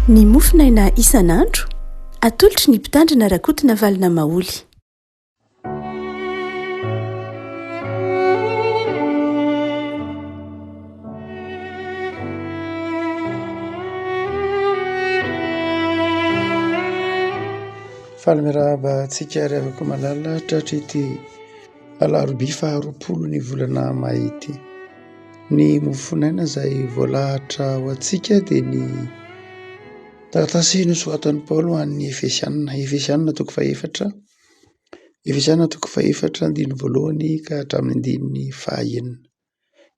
Ny mofonaina isan'andro, atolotry ny Mpitandrina Rakotonavalona Maholy. Faly miarahaba antsika ry havako malala tratry ity alarobia faharoapolo ny volana may ity. Ny mofonaina izay voalahatra ho antsika dia ny taratasy nosoratan'i Paoly ho an'ny Efesianina, Efesianina toko fahefatra, Efesianina toko fahefatra andininy voalohany ka hatramin'ny andininy fahaenina.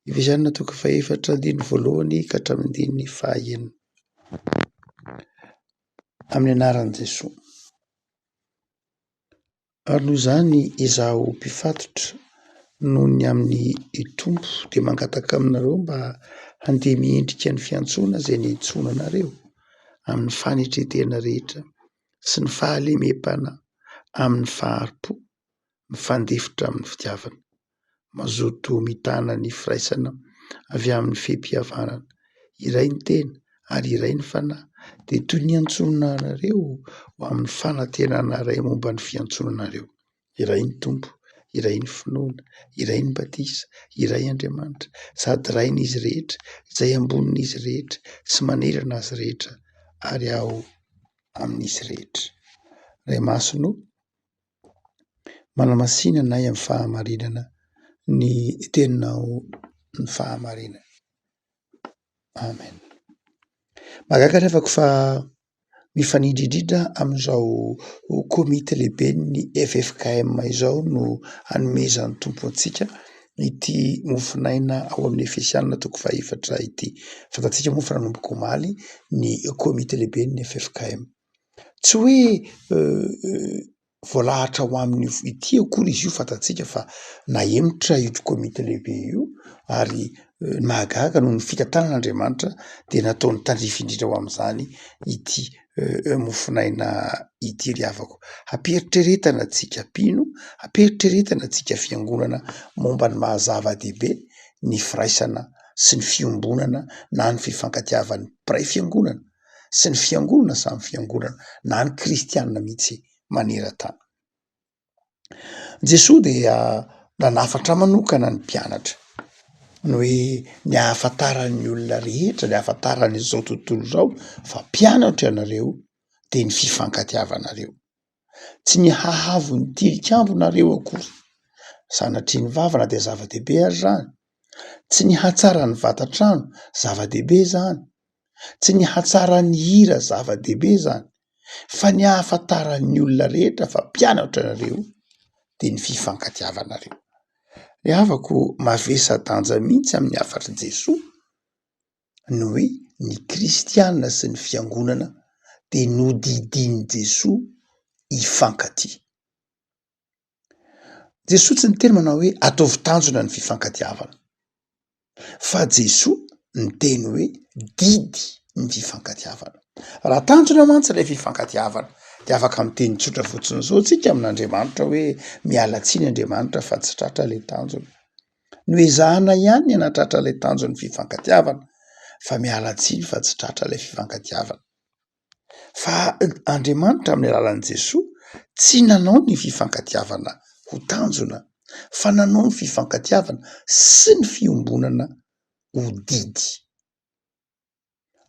Efesianina toko fahefatra andininy voalohany ka hatramin'ny andininy fahaenina. Amin'ny anaran'i Jesoa. Ary noho izany izaho mpifatotra noho ny amin'ny Tompo dia mangataka aminareo mba handeha miendrika ny fiantsoana izay niantsoana anareo amin'ny fanetren-tena rehetra sy ny fahalemem-panahy amin'ny fahari-po mifandefitra amin'ny fitiavana. Mazoto mitana ny firaisana avy amin'ny fehi-pihavanana. Iray ny tena ary iray ny fanahy, dia toy ny niantsoana anareo ho amin'ny fanantenana iray momba ny fiantsoana anareo. Iray ny Tompo, iray ny finoana, iray ny batisa, iray Andriamanitra, sady Rain'izy rehetra, izay ambonin'izy rehetra sy manerana azy rehetra ary ao amin'izy rehetra. Ray Masina o! Manamasina anay amin'ny fahamarinana ny teninao ny fahamarinana. Amen. Mahagaga anefa fa mifanindry indrindra amin'izao komity lehiben'ny FFKM izao no hanomezan'ny Tompo antsika ity mofonaina ao amin'ny Efesianina toko fahefatra ity. Fantatsika moa fa nanomboka omaly ny komity lehiben'ny FFKM. Tsy hoe voalahatra ho amin'io ity akory izy io, fantatsika fa nahemotra io komity lehibe io ary ny mahagaga noho ny fitantanan'Andriamanitra dia nataony tandrify indrindra ho amin'izany ity mofonaina ity ry havako. Ampiheritreretana antsika mpino, ampiheritreretana antsika fiangonana momba ny maha zava-dehibe ny firaisana sy ny fiombonana na ny fifankatiavan'ny mpiray fiangonana. sy ny fiangonana samy fiangonana na ny kristianina mihitsy maneran-tany. Jesoa dia nanafatra manokana ny mpianatra ny hoe ny ahafantaran'ny olona rehetra, ny ahafantaran'izao tontolo izao fa mpianatro ianareo dia ny fifankatiavanareo. Tsy ny hahavon'ny tilikambo nareo akory, sanatria ny vava na dia zava-dehibe ary izany, tsy ny hatsaran'ny vatan-trano, zava-dehibe izany, tsy ny hatsaran'ny hira, zava-dehibe izany, fa ny ahafantaran'ny olona rehetra fa mpianatra ianareo dia ny fifankatiavanareo. Ry havako, mavesa-danja mihitsy amin'ny hafatr'i Jesoa ny hoe ny kristiana sy ny fiangonana dia nodidian'i Jesoa hifankatia. Jesoa tsy niteny manao hoe ataovy tanjona ny fifankatiavana fa Jesoa niteny hoe didy ny fifankatiavana. Raha tanjona mantsy ilay fifankatiavana dia afaka miteny tsotra fotsiny izao tsika amin'Andriamanitra hoe miala tsiny Andriamanitra fa tsy tratra ilay tanjona. Noezahana ihany ny hanatratra ilay tanjon'ny fifankatiavana fa miala tsiny fa tsy tratra ilay fifankatiavana. Fa Andriamanitra amin'ny alalan'i Jesoa tsy nanao ny fifankatiavana ho tanjona fa nanao ny fifankatiavana sy ny fiombonana ho didy.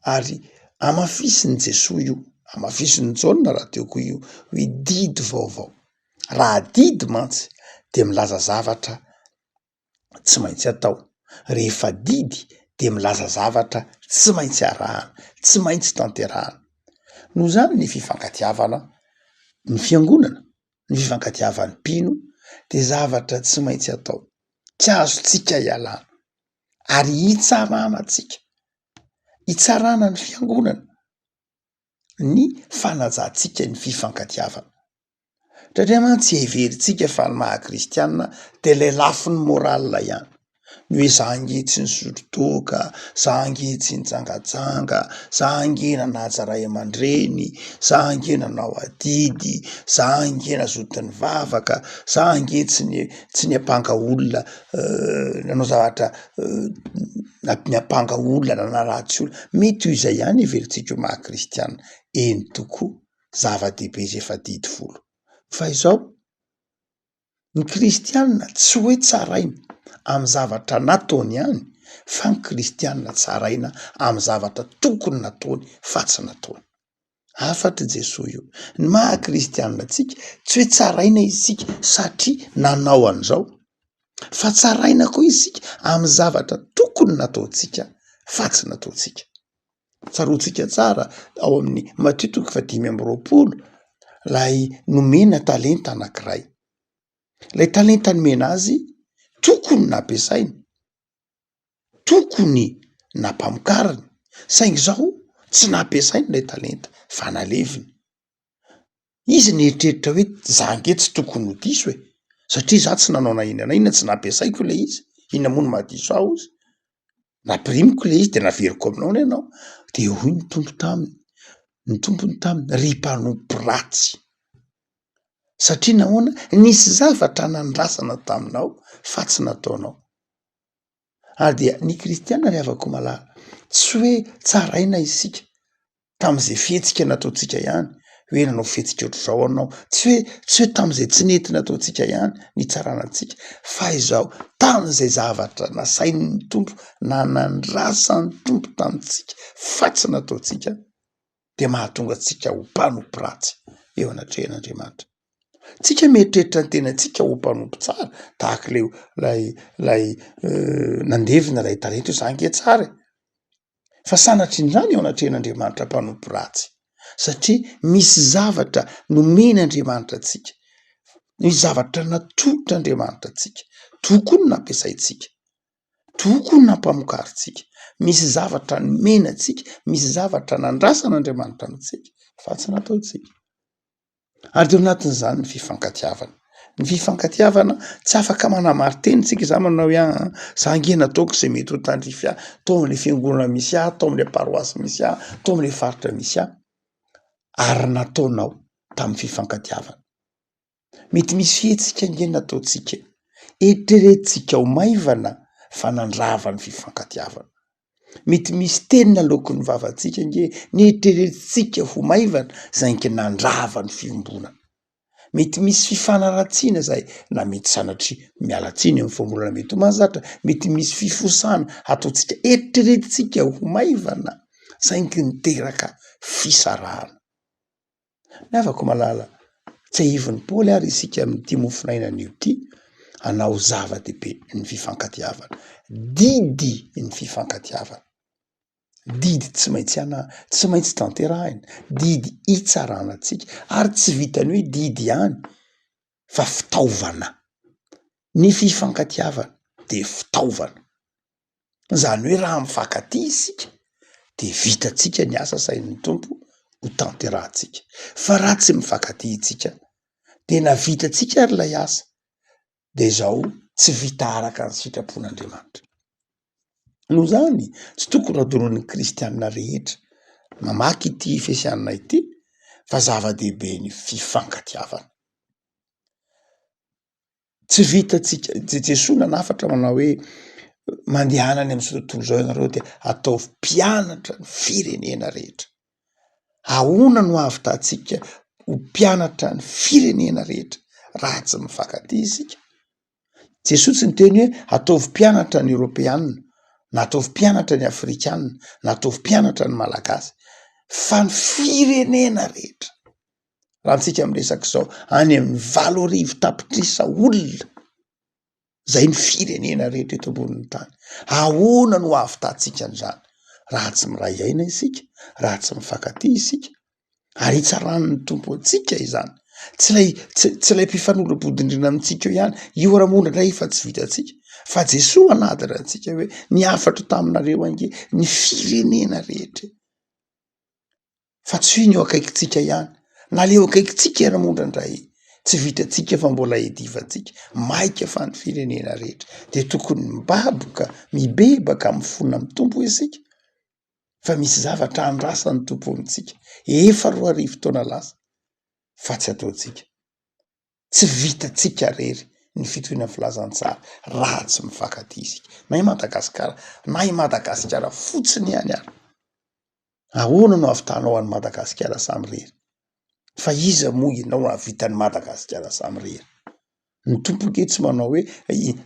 Ary hamafisin'i Jesoa io, hamafisin'i Jaona rahateo koa io hoe didy vaovao. Raha didy mantsy dia milaza zavatra tsy maintsy atao, rehefa didy dia milaza zavatra tsy maintsy arahana, tsy maintsy tanterahana. Noho izany ny fifankatiavana ny fiangonana, ny fifankatiavan'ny mpino dia zavatra tsy maintsy atao, tsy azontsika ialana. ary hitsarana antsika, hitsarana ny fiangonana ny fanajantsika ny fifankatiavana. Indraindray mantsy heverintsika fa ny maha kristianina de le lafiny morale ihany. Ny hoe za ange tsy nisotro toaka, za ange tsy nijangajanga, za ange nanaja ray aman-dreny, za ange nanao adidy, za ange nazoto nivavaka, za ange tsy ni- tsy niampanga olona nanao zavatra niampanga olona nanaratsy olona, mety ho izay ihany heverintsika ho maha kristiana, eny tokoa, zava-dehibe izay fa didy folo, fa izao Ny kristiana tsy hoe tsaraina amin'ny zavatra nataony ihany fa ny kristiana tsaraina amin'ny zavatra tokony nataony fa tsy nataony. Hafatr'i Jesoa io. Ny maha kristiana antsika tsy hoe tsaraina isika satria nanao an'izao fa tsaraina koa isika amin'ny zavatra tokony nataontsika fa tsy nataontsika. Tsaroantsika tsara ao amin'ny Matio toko fahadimy amby roapolo lay nomena talenta anankiray. Ilay talenta nomena azy tokony nampiasainy, tokony nampamokariny saingy izao tsy nampiasainy ilay talenta fa naleviny. Izy nieritreritra hoe za ange tsy tokony ho diso e, satria za tsy nanao na inona na inona, tsy nampiasaiko ilay izy, inona moa no mahadiso ahy hozy, nampirimiko ilay izy de naveriko aminao ny anao, de hoy ny Tompo taminy, ny tompony taminy, ry mpanompo ratsy, satria nahoana? Nisy zavatra nandrasana taminao fa tsy nataonao. Ary dia ny kristiana ry havako malala, tsy hoe tsaraina isika tamin'izay fihetsika nataontsika ihany, hoe nanao fihetsika ohatr'izao anao, tsy hoe tsy hoe tamin'izay tsy nety nataontsika ihany nitsarana antsika, fa izao tamin'izay zavatra nasain'ny Tompo na nandrasan'ny Tompo tamintsika fa tsy nataontsika dia mahatonga antsika ho mpanompo ratsy eo anatrehan'Andriamanitra. Tsika mieritreritra ny tenantsika ho mpanompo tsara tahaka ilay lay lay nandevina ilay talenta io, za ange tsara e! Fa sanatrian'izany eo anatrehan'Andriamanitra mpanompo ratsy satria misy zavatra nomen'Andriamanitra antsika, misy zavatra natolotr'Andriamanitra antsika, tokony nampiasaintsika, tokony nampamokarintsika, misy zavatra nomena antsika, misy zavatra nandrasan'Andriamanitra amintsika fa tsy nataontsika. Ary teo anatin'izany ny fifankatiavana. Ny fifankatiavana tsy afaka manamari-tena isika zany manao hoe aa za ange nataoko izay mety ho tandrify ahy tao amin'ilay fiangonana misy ahy, tao amin'ilay paroasy misy ahy, tao amin'ilay faritra misy ahy, ary nataonao tamin'ny fifankatiavana. Mety misy fihetsika ange nataontsika e, eritreretintsika ho maivana fa nandrava ny fifankatiavana. Mety misy teny naloaky ny vavantsika ange neritreretintsika ho maivana saingy nandrava ny fiombonana. Mety misy fifanaratsiana izay na mety sanatria miala tsiny amin'ny fombolana mety ho mahazatra, mety misy fifosana ataontsika eritreretintsika ho maivana saingy niteraka fisarahana. Ny havako malala, tsiahivin'i Paoly ary isika amin'ity mofonaina anio ity, hanao zava-dehibe ny fifankatiavana. Didy ny fifankatiavana. Didy tsy maintsy ana, tsy maintsy tanterahina, didy hitsarana antsika ary tsy vitan'ny hoe didy ihany fa fitaovana. Ny fifankatiavana dia fitaovana. Izany hoe raha mifankatia isika de vitantsika ny asa asain'ny Tompo ho tanterahantsika, fa raha tsy mifankatia isika de na vitantsika ary ilay asa de izao tsy vita araka ny sitrapon'Andriamanitra. Noho izany tsy tokony hadinoin'ny kristianina rehetra mamaky ity efesianina ity fa zava-dehibe ny fifankatiavana. Tsy vitantsika, Jesoa nanafatra manao hoe mandehana any amin'izao tontolo izao ianareo dia ataovy mpianatra ny firenena rehetra. Ahoana no ahavitantsika ho mpianatra ny firenena rehetra raha tsy mifankatia isika? Jesoa tsy niteny hoe ataovy mpianatra ny eoropeanina na ataovy mpianatra ny afrikanina na ataovy mpianatra ny malagasy fa ny firenena rehetra. Raha antsika miresaka izao, any amin'ny 8000 tapitrisa olona zay ny firenena rehetra eto ambonin'ny tany. Ahoana no ahavitantsika an'izany raha tsy miray aina isika, raha tsy mifankatia isika? Ary hitsaran'ny Tompo antsika izany. Tsy ilay tsy tsy ilay mpifanolo-bodindrina amintsika eo ihany, io ara-monina indray efa tsy vitantsika. Fa Jesoa hanadina antsika hoe ny hafatro taminareo ange ny firenena rehetra. fa tsy hoe ny eo akaikintsika ihany, na le eo akaikintsika ary moa indraindray Tsy vitantsika fa mbola hidivantsika, maika fa ny firenena rehetra de tokony mibaboka, mibebaka, mifona amin'ny Tompo isika fa misy zavatra andrasan'ny Tompo amintsika efa 2000 taona lasa fa tsy ataontsika. Tsy vitantsika rery ny fitoriana ny filazantsara raha tsy mifankatia isika, na i Madagasikara na i Madagasikara fotsiny ihany ary. Ahoana no ahavitanao an'i Madagasikara samirery? Fa iza moa ianao hahavita an'i Madagasikara samirery? Ny Tompo ange tsy manao hoe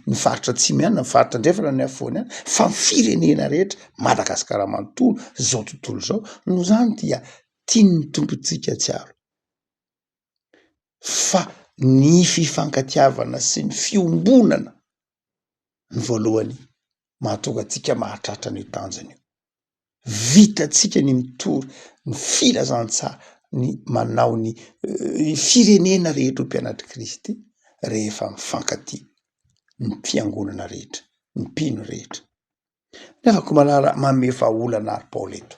ny faritra atsimo ihany na ny faritra andrefana na ny afovoany ihany fa ny firenena rehetra, Madagasikara manontolo, izao tontolo izao. Noho izany dia tian'ny Tompontsika tsiaro fa ny fifankatiavana sy ny fiombonana ny voalohany mahatonga antsika mahatratra an'io tanjona io. Vitantsika ny mitory ny filazantsara, ny manao ny firenena rehetra ho mpianatr'i Kristy rehefa mifankatia ny fiangonana rehetra, ny mpino rehetra. Nefa koa malala manome vahaolana ary Paoly eto.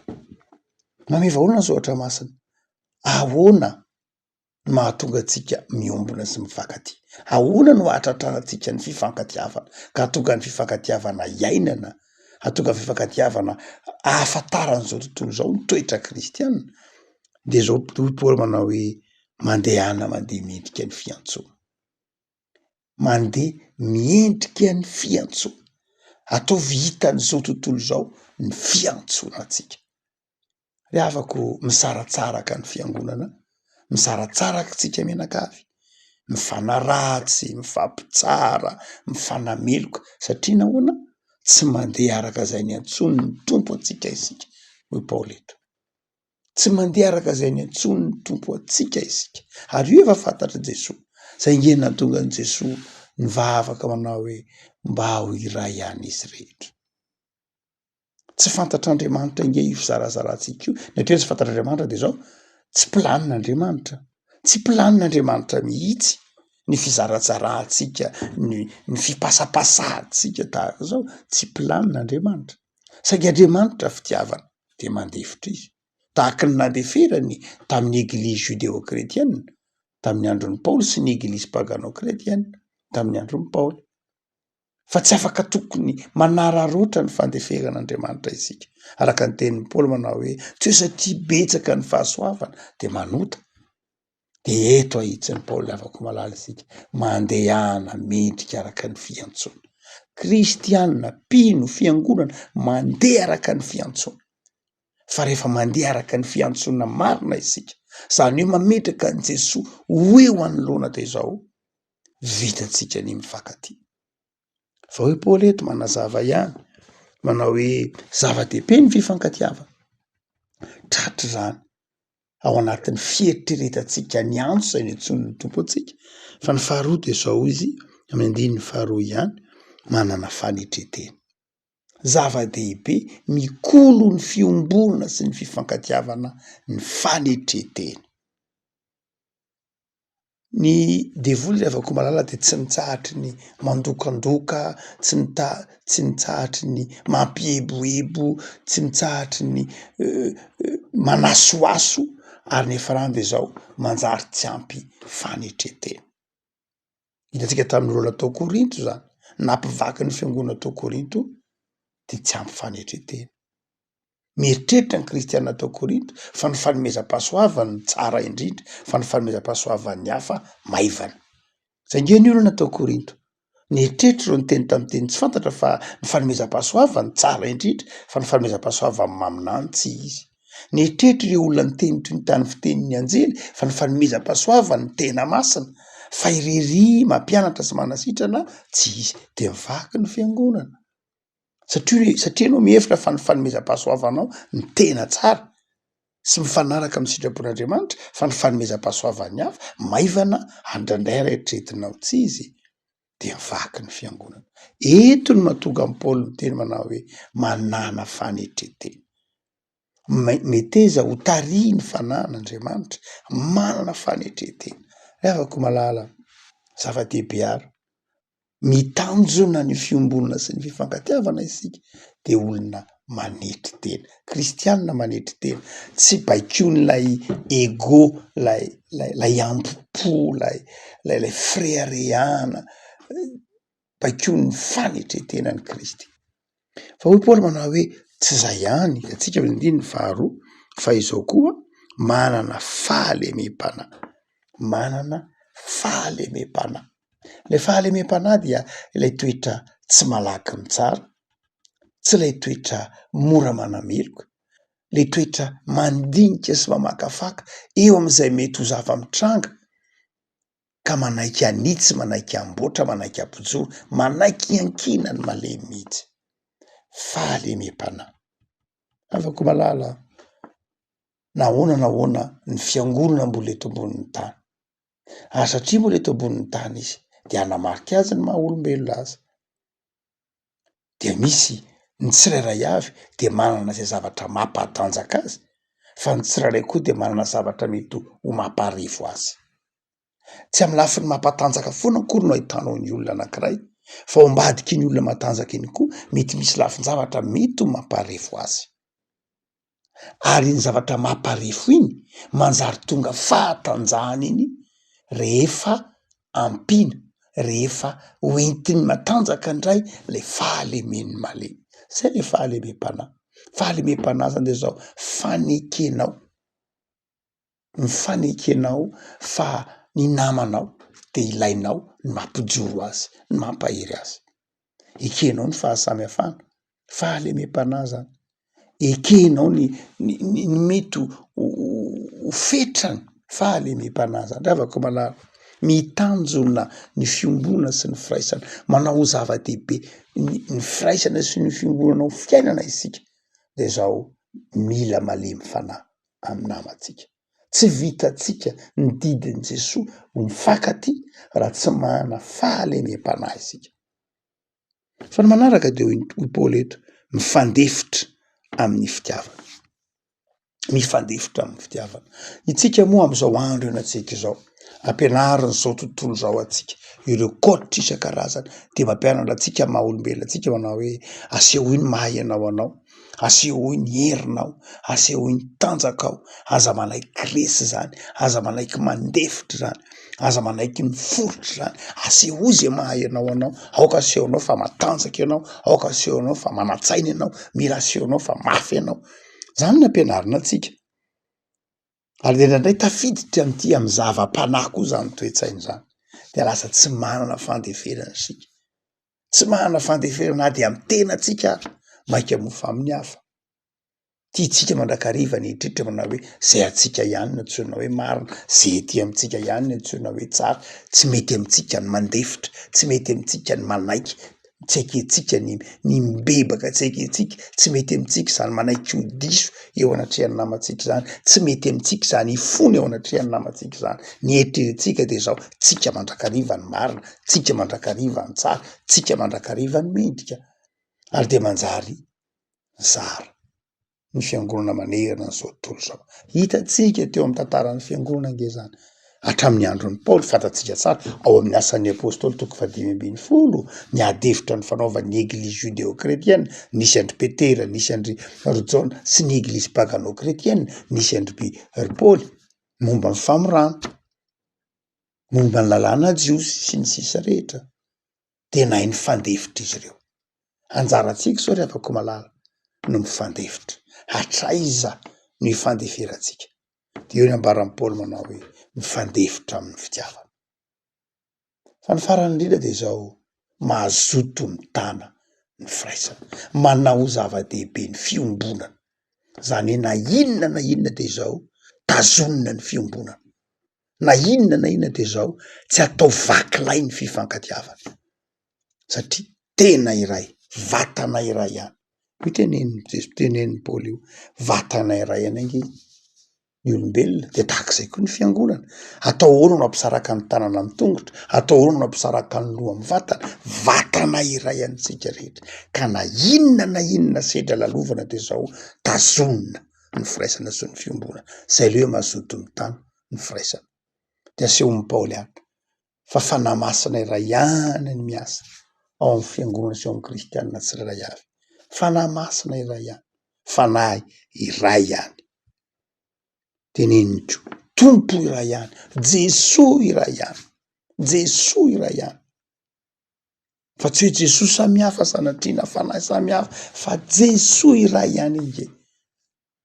Manome vahaolana ny soratra masina. Ahoana no mahatonga antsika miombona sy mifankatia? Ahoana no ahatratrarantsika ny fifankatiavana ka hahatonga ny fifankatiavana iainana, hahatonga ny fifankatiavana ahafantaran'izao tontolo izao ny toetra kristiana? De zao hoy Paoly manao hoe mandehana mandeha mendrika ny fiantsoana, mandeha miendrika ny fiantsoana, ataovy hitan'izao tontolo izao ny fiantsoana antsika. Ry havako misaratsaraka ny fiangonana, misaratsaraka isika mianakavy, mifanaratsy, mifampitsara, mifanameloka satria nahoana? Tsy mandeha araka izay niantsoan'ny Tompo antsika isika hoy Paoly eto. Tsy mandeha araka izay niantsoan'ny Tompo antsika isika ary io efa fantatr'i Jesoa, izay ange nahatonga an'i Jesoa nivavaka manao hoe mba ho iray ihany izy rehetra. Tsy fantatr'Andriamanitra ange io fizarazarantsika io. Ny atao hoe tsy fantatr'Andriamanitra de zao, tsy planin'Andriamanitra, tsy planin'Andriamanitra mihitsy ny fizarazarantsika, ny ny fipasapasahantsika tahaka zao, tsy planin'Andriamanitra. Saingy Andriamanitra fitiavana de mandefitra izy, tahaky ny nandeferany tamin'ny eglizy judeo-kretiana tamin'ny andron'i Paoly sy ny eglizy pagano-kretiana tamin'ny andron'i Paoly. fa tsy afaka tokony manararaotra ny fandeferan'Andriamanitra isika. Araka ny tenin'i Paoly manao hoe tsy hoe satria betsaka ny fahasoavana de manota. De eto ahitsin'i Paoly havako malala isika, mandehana mendrika araka ny fiantsoana. Kristianina, mpino, fiangonana, mandeha araka ny fiantsoana. Fa rehefa mandeha araka ny fiantsoana marina isika, izany hoe mametraka an'i Jesoa ho eo anoloana dia izao, vitantsika ny mifankatia. Fa hoy Paoly eto manazava ihany, manao hoe zava-dehibe ny fifankatiavana. Tratra izany ao anatin'ny fieritreretantsika ny antso izay niantsoan'ny Tompo antsika. Fa ny faharoa dia izao izy, amin'ny andininy faharoa ihany, manana fanetren-tena. Zava-dehibe mikolo ny fiombonana sy ny fifankatiavana ny fanetren-tena. Ny devoly ry havako malala dia tsy mitsahatry ny mandokandoka, tsy mita- tsy mitsahatry ny mampieboebo, tsy mitsahatry ny manasohaso ary ny hiafarany de zao manjary tsy ampy fanetren-tena. Hitantsika tamin'ny olona tao Korinto zany, nampivaky ny fiangonana tao Korinto de tsy ampy fanetren-tena. Mieritreritra ny kristiana tao Korinto fa ny fanomezam-pahasoavany no tsara indrindra, fa ny fanomezam-pahasoavan'ny hafa maivana. Izay ange ny olana tao Korinto. Nieritreritra ireo niteny tamin'ny teny tsy fantatra fa ny fanomezam-pahasoavany tsara indrindra, fa ny fanomezam-pahasoavan'ny maminany tsy izy. Nieritreritra ireo olona niteny toy ny tamin'ny fitenin'ny anjely fa ny fanomezam-pahasoavany no tena masina, fa irery mampianatra sy manasitrana tsy izy. Dia mivaky ny fiangonana. Satria satria ianao mihevitra fa ny fanomezam-pahasoavanao no tena tsara sy mifanaraka amin'ny sitrapon'Andriamanitra fa ny fanomezam-pahasoavan'ny hafa maivana andraindray ary eritreretinao tsy izy dia vaky ny fiangonana. Eto no mahatonga an'i Paoly miteny manao hoe manàna fanetren-tena. Meteza ho tarihin'ny fanahin'Andriamanitra, manana fanetren-tena. Ry havako malala, zava-dehibe ary mitanjona ny fiombonana sy ny fifankatiavana isika de olona Manetry tena. Kristianina manetry tena. Tsy baikoin'ilay ego, ilay ilay ilay hambom-po, ilay ilay fireharehana. Baikoin'ny fanetren-tenan'i Kristy. Fa hoy Paoly manao hoe tsy izay ihany, hitantsika amin'ny andininy faharoa, fa izao koa manana fahalemem-panahy, manana fahalemem-panahy. Ilay fahalemem-panahy dia ilay toetra tsy malaky mitsara, tsy ilay toetra mora manameloka, ilay toetra mandinika sy mamakafaka eo amin'izay mety ho zava-mitranga ka manaiky hanitsy, manaiky hamboatra, manaiky hampijoro, manaiky hiankina ny malemy mihitsy. Fahalemem-panahy. Havako malala, na ahoana na ahoana ny fiangonana mbola eto ambonin'ny tany. Ary satria mbola eto ambonin'ny tany izy dia hanamarika azy ny maha olombelona azy. Dia misy ny tsirairay avy dia manana izay zavatra mampatanjaka azy fa ny tsirairay koa dia manana zavatra mety ho mamparefo azy. Tsy amin'ny lafiny mampatanjaka foana akory no ahitanao ny olona anankiray fa ao ambadiky iny olona matanjaka iny koa mety misy lafin-javatra mety ho mamparefo azy. Ary iny zavatra mamparefo iny manjary tonga fahatanjahana iny rehefa ampiana, rehefa hoentiny matanjaka indray le fahalemen'ny malemy. Zay le fahalemem-panahy. Fahalemem-panahy zany de zao, fanekenao, ny fanekenao fa ny namanao de ilainao ny mampijoro azy, ny mampahery azy. Ekenao ny fahasamihafana, fahalemem-panahy zany, ekenao ny ny ny mety ho ho fetrany, fahalemem-panahy zany. Ry havako malala, mitanjona ny fiombonana sy ny firaisana, manao ho zava-dehibe ny ny firaisana sy ny fiombonana ho fiainana isika, de zao mila malemy fanahy amin'ny namantsika. Tsy vitantsika ny didin'i Jesoa ho mifankatia raha tsy manana fahalemem-panahy isika. Fa ny manaraka dia hoy hoy Paoly eto, mifandefitra amin'ny fitiavana. Mifandefitra amin'ny fitiavana. Itsika moa amin'izao andro iainantsika izao, ampianarin'izao tontolo izao antsika, ireo coach isan-karazany dia mampianatra antsika maha olombelona antsika manao hoe asehoy ny maha ianao anao. Asehoy ny herinao, asehoy ny tanjakao, aza manaiky resy izany, aza manaiky mandefitra izany, aza manaiky miforitra izany, asehoy izay maha ianao anao, aoka asehonao fa matanjaka ianao, aoka asehonao fa manan-tsaina ianao, mila asehonao fa mafy ianao. Izany no ampianarina antsika. Ary dia indraindray tafiditra amin'ity amin'ny zava-panahy koa izany toe-tsaina izany, dia lasa tsy manana fandeferana isika. Tsy manana fandeferana na dia amin'ny tenantsika ary, mainka moa fa amin'ny hafa. Tiantsika mandrakariva ny hieritreritra manao hoe zay antsika ihany no antsoina hoe marina, zay ety amintsika ihany no antsoina hoe tsara. Tsy mety amintsika ny mandefitra, tsy mety amintsika ny manaiky, tsy ekentsika ny ny mibebaka, tsy ekentsika, tsy mety amintsika izany manaiky ho diso eo anatrehan'ny namantsika izany, tsy mety amintsika izany hifona eo anatrehan'ny namantsika izany. Ny eritreretintsika dia izao, tsika mandrakariva ny marina, tsika mandrakariva ny tsara, tsika mandrakariva ny mendrika, ary dia manjary zara ny fiangonana manerana an'izao tontolo izao. Hitantsika teo amin'ny tantaran'ny fiangonana ange izany, hatramin'ny andron'i Paoly, fantatsika tsara, ao amin'ny Asan'ny Apôstôly toko fahadimy ambin'ny folo, ny ady hevitra nifanaovan'ny Eglizy judéo-chrétienne, nisy an-dry Petera, nisy an-dry ry Jaona, sy ny Eglizy pagano-chrétienne, nisy an-dry ry Paoly, momba ny famorana. momba ny lalàna jiosy sy ny sisa rehetra dia nahay nifandefitra izy ireo. Anjarantsika izao ry havako malala no mifandefitra. Hatraiza no ifandeferantsika? Dia eo ny ambaran'i Paoly manao hoe mifandefitra amin'ny fitiavana. Fa ny farany indrindra dia izao, mazoto mitana ny firaisana, manao ho zava-dehibe ny fiombonana. Izany hoe na inona na inona dia izao, tazonina ny fiombonana. Na inona na inona dia izao, tsy atao vaky lay ny fifankatiavana satria tena iray, vatana iray ihany. Io tenenin'i Jeso- tenenin'i Paoly io, vatana iray ihany ange ny olombelona de tahak'izay koa ny fiangonana. Atao ahoana no hampisaraka ny tanana amin'ny tongotra? Atao ahoana no hampisaraka ny loha amin'ny vatana? Vatana iray ihany isika rehetra ka na inona na inona sedra lalovana de izao, tazonina ny firaisana sy ny fiombonana. Zay le hoe mazoto mitana ny firaisana. De asehon'i Paoly any fa Fanahy Masina iray ihany ny miasa ao amin'ny fiangonana sy ao amin'ny kristianina tsirairay avy. Fanahy Masina iray ihany. Fanahy iray ihany. Teneniko, Tompo iray ihany, Jesoa iray ihany, Jesoa iray ihany. Fa tsy hoe Jesoa samihafa sanatria na fanahy samihafa fa Jesoa iray ihany ange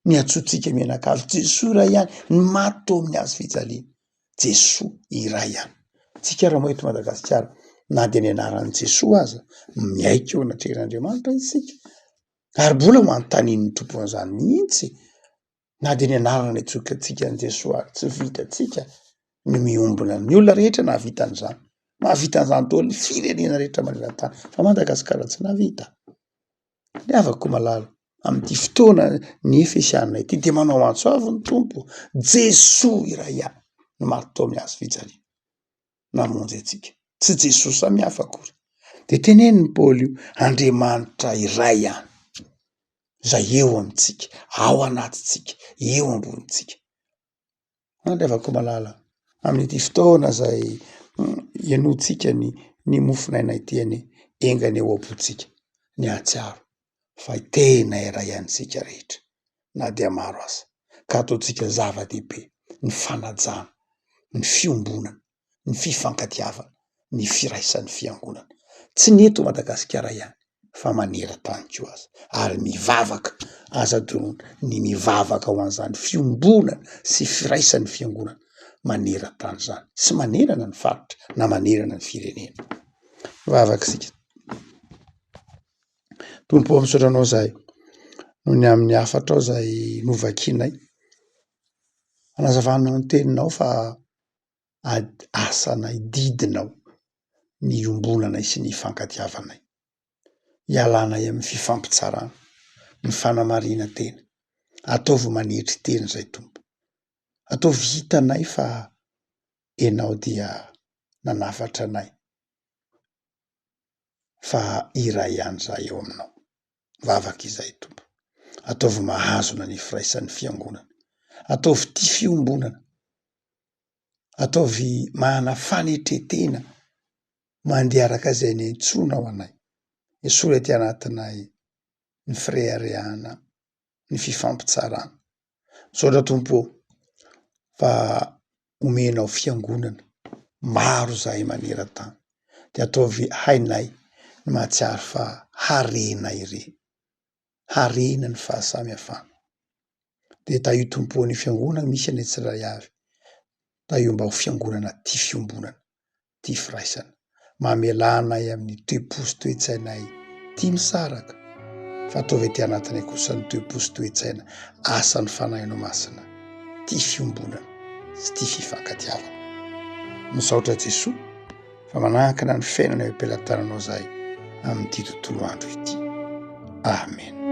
ny antsointsika mianakavy, Jesoa iray ihany ny maty teo amin'ny hazo fijaliana, Jesoa iray ihany. Tsika raha moa eto Madagasikara na dia ny anaran'i Jesoa aza miaiky eo anatrehan'Andriamanitra isika ary mbola ho anontanian'ny Tompo an'izany mihitsy. Na dia ny anarana itsokantsika an'i Jesoa ary tsy vitantsika ny miombona ny olona rehetra nahavita an'izany, mahavita an'izany daholo ny firenena rehetra maneran-tany fa Madagasikara tsy nahavita. Ny havako malala, amin'ity fotoana ny Efesiana ity dia manao antso avo ny Tompo, Jesoa iray ihany no maty tao amin'ny hazo fijaliana namonjy antsika, tsy Jesoa samihafa akory. De tenenin'i Paoly io, Andriamanitra iray ihany. izay eo amintsika, ao anatintsika, eo ambonintsika. Andry havako malala, amin'ity fotoana izay ihainoantsika ny ny mofonaina ity anie, enga anie ao am-pontsika ny hahatsiaro fa tena iray ihany isika rehetra na dia maro aza, ka ataontsika zava-dehibe ny fanajana, ny fiombonana, ny fifankatiavana, ny firaisan'ny fiangonana. Tsy ny eto Madagasikara ihany fa maneran-tany koa aza. Ary mivavaka, aza adinoina ny mivavaka ho an'izany fiombonana sy firaisan'ny fiangonana maneran-tany izany sy manerana ny faritra na manerana ny firenena. Mivavaka isika. Tompo ô, misaotra anao izahay noho ny amin'ny hafatrao izay novakianay. Fanazavanao ny teninao fa ady asanay, didinao ny iombonanay sy ny ifankatiavanay. Ialanay amin'ny fifampitsarana, ny fanamarinan-tena. Ataovy manetry tena izay Tompo. Ataovy hitanay fa Ianao dia nanafatra anay fa iray ihany izahay eo aminao. Vavaka izay Tompo. Ataovy mahazona ny firaisan'ny fiangonana. Ataovy tia fiombonana. Ataovy manana fanetren-tena mandeha araka izay niantsoanao anay. Esory aty anatinay ny fireharehana, ny fifampitsarana. Misaotra Tompo ô fa omenao fiangonana maro zahay maneran-tany de ataovy hainay ny mahatsiaro fa harena ireny, harena ny fahasamihafana. De tahio Tompo ô ny fiangonana misy anay tsirairay avy, tahio mba ho fiangonana tia fiombonana. tia firaisana. Mamelà anay amin'ny toe-po sy toe-tsainay tia misaraka, fa ataovy aty anatinay kosa ny toe-po sy toe-tsaina asan'ny Fanahinao Masina, tia fiombonana sy tia fifankatiavana. Misaotra Jesoa fa manankina ny fiainana eo am-pelatananao zahay amin'ity tontolo andro ity. Amen.